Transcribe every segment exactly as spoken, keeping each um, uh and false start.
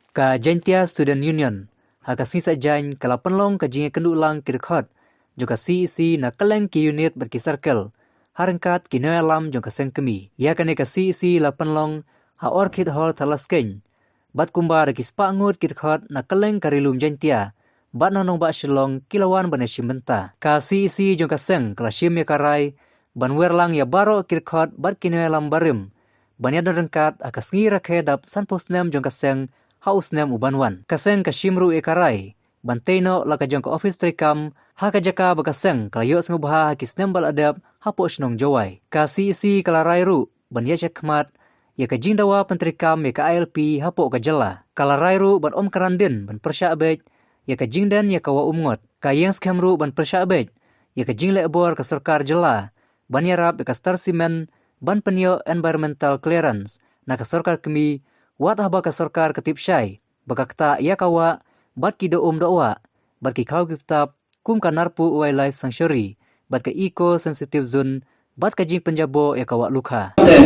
Ka Jaintia Student Union ha ka sngi Saitjaiñ ka la pynlong ka jingïakynduh lang ki dkhot jong ka C E C na kylleng ki unit bad ki circle ha ryngkat ki nongïalam jong ka seng kmie. Ïa kane ka C E C la pynlong ha Orchid Hall Thadlaskeiñ bad kumba da ki spah ngut ki dkhot na kylleng ka Ri Lum Jaintia bad na nongbah Shillong ki la wan ban ïashim bynta. Ka C E C jong ka seng ka la shim ïa ka rai ban wer lang ïa baroh ki dkhot bad ki nongïalam barim ban ïadon ryngkat ha ka sngi rakhe dap sanphew snem jong ka seng ha u snem u ban wan. Ka seng ka shim ruh ïa ka rai ban tei noh la ka jong ka ophis treikam ha ka jaka ba ka seng ka la ïoh sngewbha ha ki snem ba la dep hapoh shnong Jowai. Ka C E C ka la rai ruh ban ïaid shakhmat ïa ka jingdawa pyntreikam ïa ka I L P hapoh ka jylla. Ka la rai ruh ban ym kren dien ban pyrshah beit ïa ka jingden ïa ka wah umngot. Ka ïeng skhem ruh ban pyrshah beit ïa ka jingleh bor ka sorkar jylla ban ïarap ïa ka Star Cement ban pynïoh environmental clearance na ka sorkar kmie, wat haba ka sorkar ka tip shai ba ka ktah ïa ka wah bad ki doh um doh wah bad ki khlaw ki btap kum ka Narpuh Wildlife Sanctuary bad ka Eco Sensitive Zone bad ka jingpynjaboh ïa ka wah lukha. Te,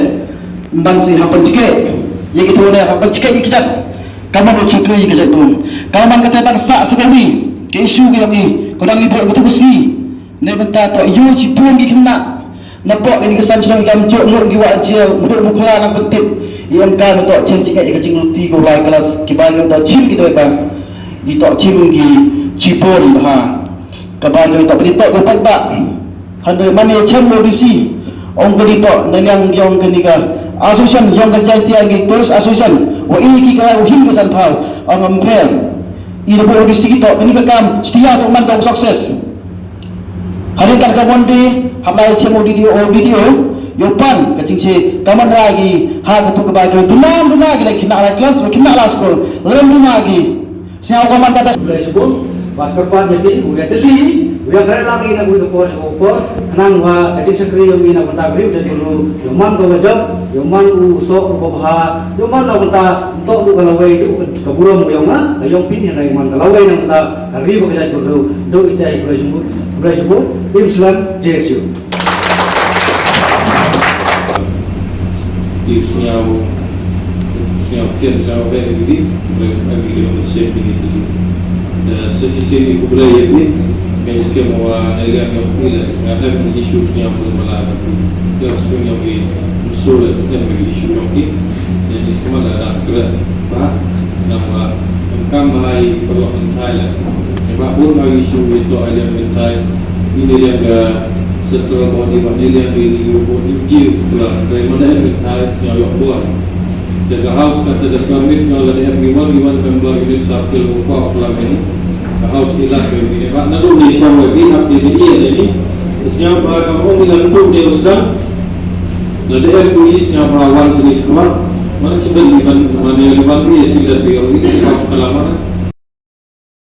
mban si ha pynchkeh ïa ki thone ha pynchkeh ïa ki jait. Ka man u chukri ïa ki jait bun. Ka man kata ta ka sah sa kami ka issue ka ïong i. Ko dang li bot ko tu ko si. Ne bynta to ïoh chi bun ki khynnah. Na pok ini kesan chnong iam jok lok ki wah jia, mudok mukhla nang pyntip. Iam ka mudok chem chingai ka jingluti ko lai kelas ki ba ngi to chim ki doi ba. Ni to chim ki chibon ha. Ka ba ngi to pedi to ko pat ba. Hande mane chem lo disi. Ong ka di to na liang yong ka ni ka association yong ka Jaintia ki tourist association. Wa ini ki ka wa hin kesan phau. Ong am pher. I da bun O D C ki to, kani ka kam, setia to man to success. Hadien kan ka mon de, hap lai chem O D D O, O D D O, yo pan, ka ching che, ka man rai ki, ha ka tu ka bai ka, duna, duna ki lai kina lai class, kina lai school, lem duna ki. Siang ka man kata. Boleh sebut, buat kepan jadi, uya teli, uya kare lagi nak uya kepor, uya kepor, kenang wa, ka ching sekri, uya nak bentar beri, uya dulu, yo man ka wajab, yo man u sok, u babha, yo man nak bentar, Tok bu ka lawei du ka burom yong nga, ka yong pini hana iman ka lawei nang ta ka ri ba ka jait burdu, du ita i kulai sumbu, kulai sumbu, im slam, J S U. Im sniaw, sniaw kian sniaw be di, be di di di. Da sesi sini ku belai di, be skem wa na liang yong pila, na hem issue sniaw ku mala. Yang sniaw di, so da hem issue yong ki. Jadi, kemana dah gerak, bah, nama, kam bahai perlu mentai lah. Sebab pun hari isu itu aja mentai. Ini yang ke central body, ini yang di, di, di, di, setelah, dari mana yang mentai, siapa yang buat. Jaga house kata dah permit, kalau ada yang member unit circle, upah, upah ini. House ilah ke ini. Pak, nalu ni siapa, pihak di, di, di, ini. Siapa, kamu ilah duduk di, sudah. Na da em ku i sñiaw bha wan sini skma. Mana sibel liban, mana liban ku i sila tu yau i skma kala mana.